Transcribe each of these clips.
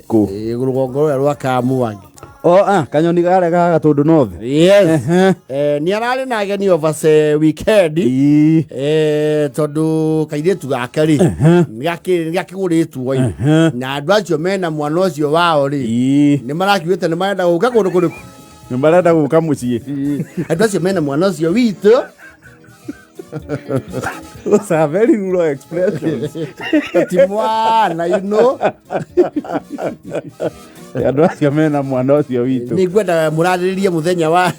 Kũ? Rũgongo rũrĩa rwa Kamwangi. O ah, kanyoni karĩa ga Gatũndũ North. Yes. Ehe. Nĩ ararĩ na ageni over the weekend. Ii. Tondũ kairĩtu gake rĩ nĩ gakĩgũrĩtwo ĩ. Na andũ acio mena mwana ũcio wao rĩ, Ii. nĩ marakiugĩte nĩ marenda gũka kũndũ kũrĩkũ. Nĩ marenda gũka mũciĩ. Andũ acio mena mwana ũcio witũ. Those are very rural expressions. Ti mwana, you know. Andũ acio mena mwana ũcio witũ. Nĩ ngwenda mũrarĩrĩrie mũthenya wa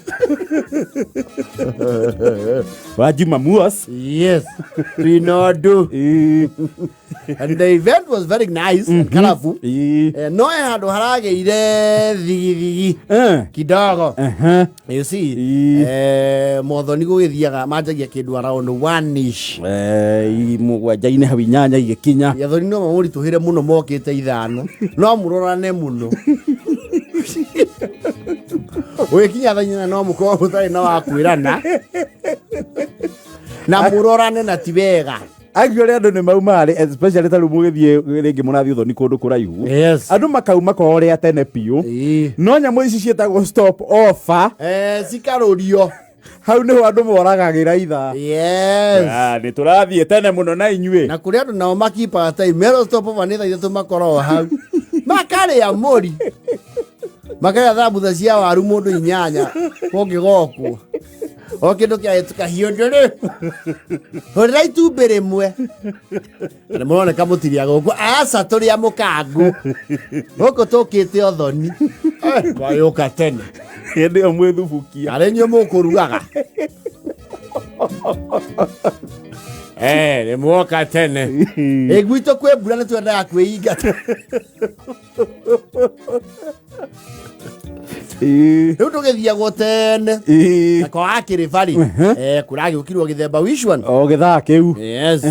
Wa Jumamosi. Yes. Twĩna ũndũ. Ii. And the event was very nice and colorful. Ii. No he handũ haragĩire thigithigi kidogo. You see, Ii. Mothoni gũgĩthiaga manjagia kĩndũ around one ish. Mũgwanja-inĩ hau 8 igĩkinya. Athoni no mamũritũhĩre mũno mokĩte 5, no mũrorane mũno. Ũgĩkinya thaa 8 no mũkorwo mũtarĩ na wa kwĩrana na mũrorane na ti wega. Angĩ ũrĩa andũ nĩ maumaga rĩ, especially ta rĩu mũgĩthiĩ rĩngĩ mũrathiĩ ũthoni kũndũ kũraihu. Yes. Andũ makauma kwao rĩa tene biũ. Ĩĩ. No nyamũ ici ciĩtagwo stop offer. Cikarũrio. Hau nĩho andũ moragagĩra ithaa. Yes. Ah, nĩ tũrathiĩ tene mũno na inyuĩ. Na kũrĩ andũ nao makipaga time mero stop over nĩ thaa 3 makoragwo hau. Makarĩa mũri. Makarĩa thambutha cia waru mũndũ 8 kũngĩgokwo. O kĩndũ kĩahĩtũka hiũndũ rĩ. Hũrĩra itumbĩ rĩmwe. Na nĩ mũroneka mũtirĩa gũkũ. Aca tũrĩa mũkangu. Gũkũ tũkĩte ũthoni. Twagĩũka tene. Hĩndĩ ĩyo mwĩthubukia. Arĩ inyuĩ mũkũrugaga. Nĩ mwoka tene. Ĩ gwitũ kwĩ mbura nĩ twendaga kwĩingata. Ĩĩ. Rĩu tũgĩthiagwo tene. Ĩĩ. Na kwa akĩrĩba rĩ, kũragĩũkirwo gĩthemba which one? O gĩthaa kĩu. Yes.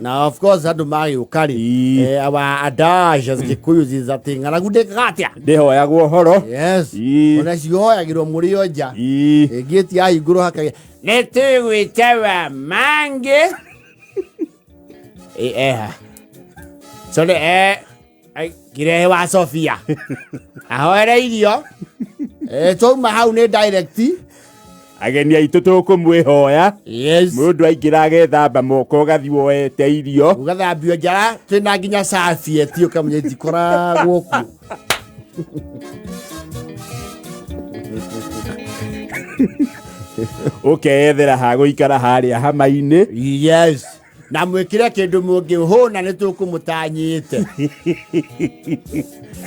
Na of course andũ magĩũka rĩ, Ĩĩ. Our adage as Gĩkũyũ is atĩ ng'aragu ndĩkaga atĩa? Ndĩhoyagwo ũhoro. Yes. Ĩĩ. Ona cihoyagĩrwo mũrĩ o nja. Ĩĩ. Ngĩti yahingũrwo hakagĩa nĩ tũgwĩta wa mangĩ. Ĩ, eha. Sorry, kirehe wa Sofia ahoere irio. Twauma hau nĩ direct. Ageni aitũ tũkũmwĩhoya. Yes. Mũndũ aingĩra agethamba moko ũgathiĩ woete irio. Ũgathambio njara twĩna nginya cabieti ũkamenya itikoragwo kuo. Ũkeyethera ha gũikara harĩa hama-inĩ. Yes. Na mwĩkĩre kĩndũ mũngĩhũna nĩ tũkũmũtanyĩte.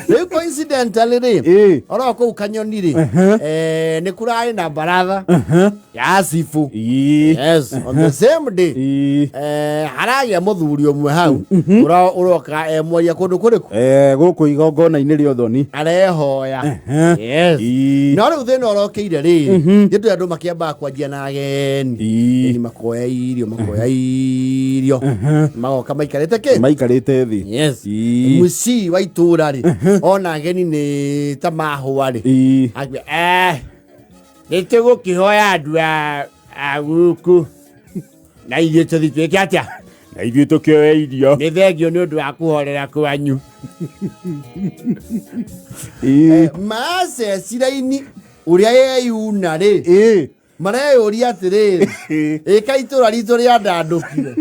Rĩu coincidentally rĩ, Ĩĩ. oro kũu kanyoni rĩ, nĩ kũrarĩ na baratha ya cibũ. Ĩĩ. Yes, on the same day. Ĩĩ. Haragĩa mũthuri ũmwe hau ũroka mwaria kũndũ kũrĩkũ? Gũkũ igongona-inĩ rĩa ũthoni. Arehoya. Yes. Ĩĩ. No rĩu thĩna ũrokĩire rĩ, nĩ andũ makĩambaga kwanjia na ageni. Ĩĩ. Ageni makoya irio, makoya irio. Magoka maikarĩte kĩ? Maikarĩte thĩ. Yes. Ĩĩ. Mũcii wa itũũra rĩ, ona ageni nĩ ta mahũa rĩ. Ĩĩ. Akiuga, nĩ tũgũkĩhoya andũ a gũkũ na ithuĩ tũthiĩ twĩke atĩa? Na ithuĩ tũkĩoe irio. Nĩ thengio nĩ ũndũ wa kũhorera kwanyu. Ĩĩ. Maceciraini ũrĩa yeyuna rĩ, Ĩĩ. mareyũria atĩrĩrĩ, ĩka itũra ritũ rĩandandũkire.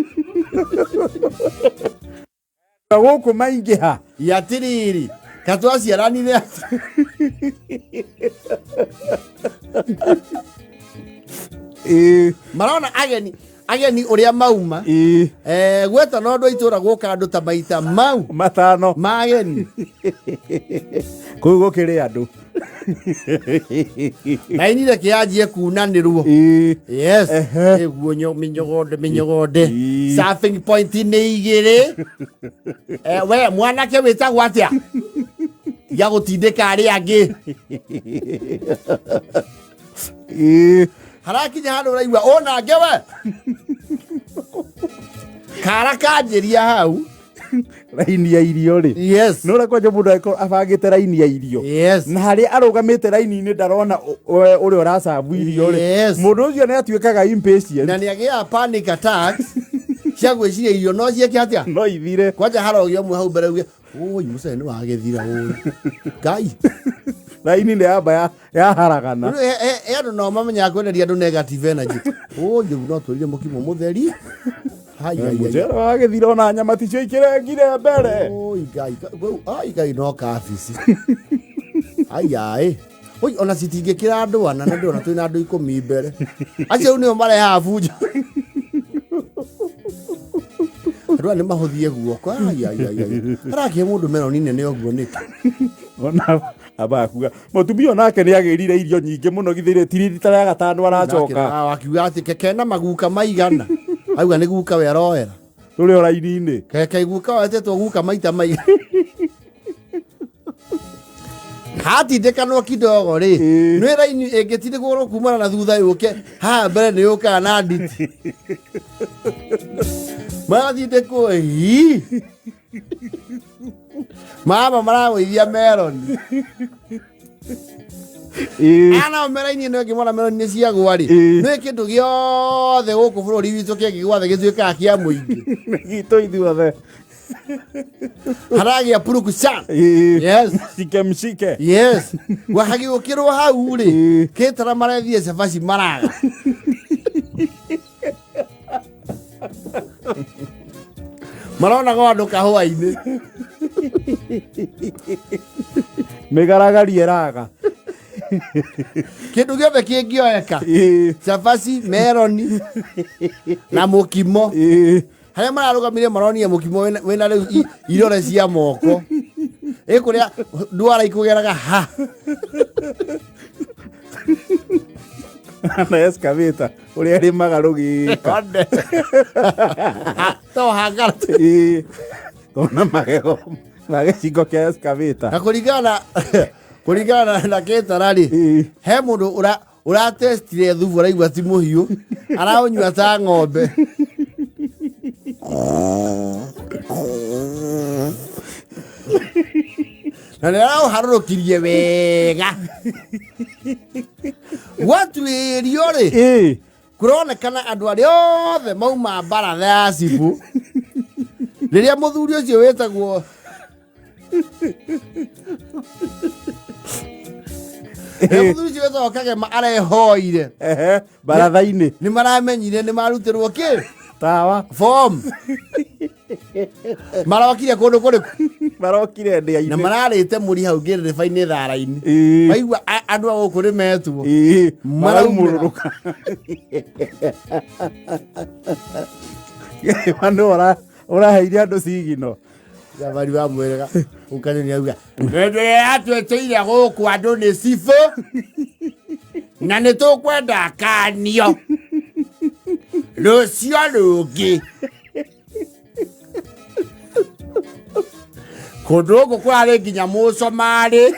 Na gũkũ maingĩha. Atĩrĩrĩ, ka twaciaranire atĩa? Ĩĩ. Marona ageni ũrĩa mauma. Ĩĩ. Gweta no andũ a itũra gũka andũ ta maita mau 5 ma ageni. Kũu gũkĩrĩ andũ. Raini reke yanjie kunanĩrwo. Ĩĩ. Yes. Ehe. Ĩguo mĩnyogonde mĩnyogonde. Ĩĩ. Surfing point nĩ 2. We mwanake wĩtagwo atĩa? Tiga gũtindĩka arĩa angĩ. Ĩĩ. Harakinya handũ ũraigua ũnange we. Kara kanjĩria hau. Raini ya irio rĩ. Yes. Nĩ ũrĩa kwanja mũndũ angĩkorwo abangĩte raini ya irio. Yes. Na harĩa arũgamĩte raini-inĩ ndarona ũrĩa ũracabu irio rĩ. Yes. Mũndũ ũcio nĩ atuĩkaga impatient. Na nĩ agĩaga panic attacks cia gwĩciria irio no ciĩke atĩa? No ithire. Kwanja harogĩa ũmwe hau mbere uge, Oi, mũcere nĩ wagĩthira ũĩ. Ngai. Raini nĩ yamba yaharagana. Rĩu he andũ nao mamenyaga kwenderia andũ negative energy. Oi, rĩu no tũrire mũkimo mũtheri. Hai, hai, hai. Mũcere wagĩthira ona nyama ticio ikĩrengire mbere. Oi, Ngai. Ai, Ngai no kabici. Ai, ai. Oi, ona citingĩkĩra andũ ana na ndĩrona twĩna andũ 10 mbere. Acio rĩu nĩo marehaga bunjo. Andũ aya nĩ mahũthie guoko. Ai, ai, ai, ai. Arakĩhe mũndũ meroni nene ũguo nĩkĩ? Ona abakuga mũtumia onake nĩ agĩrire irio nyingĩ mũno githĩ ti rita rĩa gatano aracoka. Akiuga atĩ keke na maguka maigana. Auga nĩ guka we aroera. Tũrĩ o raini-inĩ. Keke guka wetĩtwo guka maita maigana. Hatindĩkanwo kidogo rĩ nĩ raini ĩngĩtindĩkwo kumana na thutha yũke haha mbere nĩ yũkaga na nditi maratindĩkwo hii mama maragũithia meroni ana meraini ĩno ĩngĩ mona meroni nĩ ciagwa rĩ nĩ kĩndũ gĩothe gũkũ bũrũri witũ kĩngĩgwa thĩ gĩtuĩkaga kĩa mũingĩ gitũ ithuothe. Haragĩa purukucan. Yes. Mshike mshike. Yes. Wahagĩũkĩrwo hau rĩ kĩtara marethie cabaci maraga. Maronaga andũ kahũa-inĩ. Mĩgaragarie raga. Kĩndũ gĩothe kĩngĩoeka. Cabaci, meroni na mũkimo. Harĩa mararũgamire maronire mũkimo wĩna rĩu irore cia moko. Ĩ kũrĩa ndwara ikũgeraga ha. Na excavator ũrĩa ĩrĩmaga rũgĩka. To hangara. Tona magego ma gĩcingo kĩa excavator. Na kũringana na kĩtara rĩ, he mũndũ ũratestire thubu araigua ti mũhiũ, araũnyua ta ng'ombe. Na nĩ araũharũrũkirie wega. Gwatuĩrio rĩ, kũronekana andũ arĩa othe mauma baratha ya cibũ. Rĩrĩa mũthuri ũcio wĩtagwo Rĩrĩa mũthuri ũcio wĩtagwo Kagema arehoire. Baratha-inĩ. Nĩ maramenyire nĩ marutĩrwo kĩ? Tawa. Form. Marokire kũndũ kũrĩkũ? Marokire ndĩa-inĩ. Na mararĩte mũri hau ngĩrĩrĩba-inĩ thara-inĩ. Maigua andũ a gũkũ nĩ metwo. Maraumũrũrũka. Gĩrĩma nĩ ũraheire andũ cigino. Thabari wa mwĩrĩga ũkane nĩ auga hĩndĩ ĩrĩa yatwĩtĩire gũkũ andũ nĩ cibũ na nĩ tũkwenda kanio rũcio rũngĩ kũndũ gũkũ kũrarĩ nginya mũcomarĩ.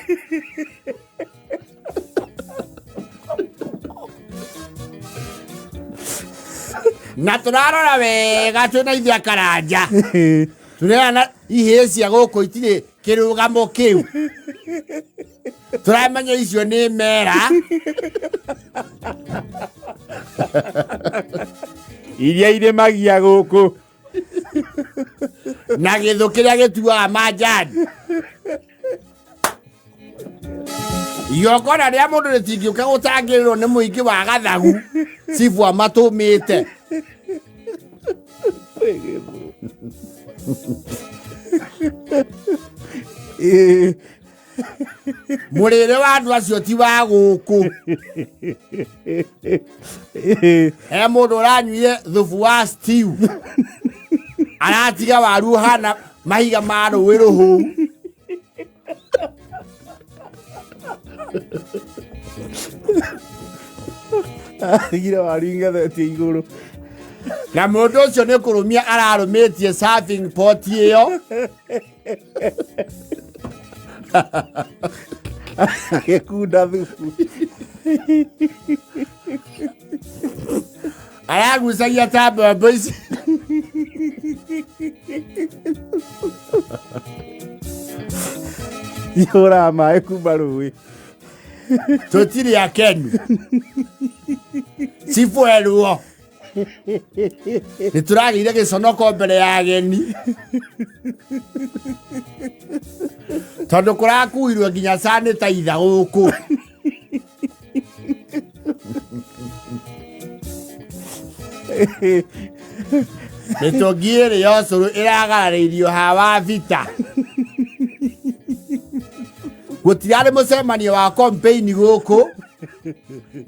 Na tũrarora wega twĩna ithuĩ akaranja. Tũrerana ihĩĩ cia gũkũ itirĩ kĩrũgamo kĩu. Tũramenya icio nĩ mera. Iria irĩmagia gũkũ. Na gĩthũ kĩrĩa gĩtuaga manjani. Igongona rĩa mũndũ rĩtingĩũka gũtangĩrĩrwo nĩ mũingĩ wa gathagu cibũ amatũmĩte. Mũrĩre wa andũ acio ti wa gũkũ. He mũndũ ũranyuire thubu wa stew. Aratiga waru ũhana mahiga ma rũĩ rũhũu. Atigire waru ingethetie igũrũ. Na mũndũ ũcio nĩ kũrũmia ararũmĩtie serving pot ĩyo. Agĩkunda thubu. Aragucagia ta mbombo ici. Ihũraga maĩ kuma rũĩ. Tũtirĩ akenu. Cibũ eruo. Nĩ tũragĩire gĩconoko mbere ya ageni tondũ kũrakuirwo nginya sanitizer gũkũ. Mĩtũngi ĩrĩ ya ũcũrũ ĩragararĩirio hawa vita. Gũtirarĩ mũcemanio wa campaign gũkũ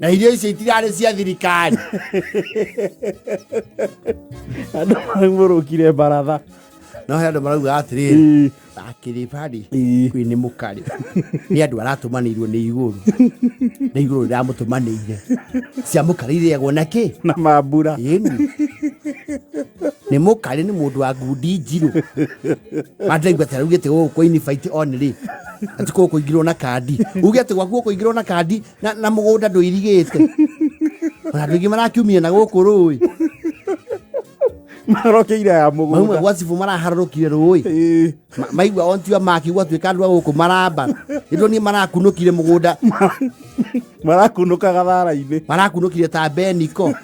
na irio icio itirarĩ cia thirikari. Andũ marũkire baratha. No he andũ marauga atĩrĩrĩ, akĩrĩ barĩ kwĩ nĩ mũkarĩ nĩ andũ aratũmanĩirwo nĩ igũrũ, nĩ igũrũ rĩramũtũmanĩire. Cia mũkarĩ irĩagwo na kĩ? Na mambura. Ĩni nĩ mũkarĩ, nĩ mũndũ wa ngundi njirũ. Mandaigua atĩ araugĩte gũkũ kwa invite only, atĩ gũkũ kũingĩrwo na kandi. Uge atĩ gwaku gũkũingĩrwo na kandi na mũgũnda ndũirigĩte. Ona andũ aingĩ marakiumire na gũkũ rũĩ. Marokeire ya mauma mũgũnda. Gwa cibũ maraharũrũkire rũĩ. Maigua ontiwa maki gwatuĩka andũ a gũkũ maramba ĩndũ niĩ marakunũkire mũgũnda. Marakunũkaga thara-inĩ. Marakunũkire ta beniko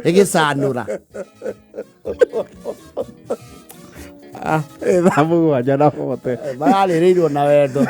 ĩgĩcanũra. Ah, 7:40. Mararĩrĩirwo na wendo.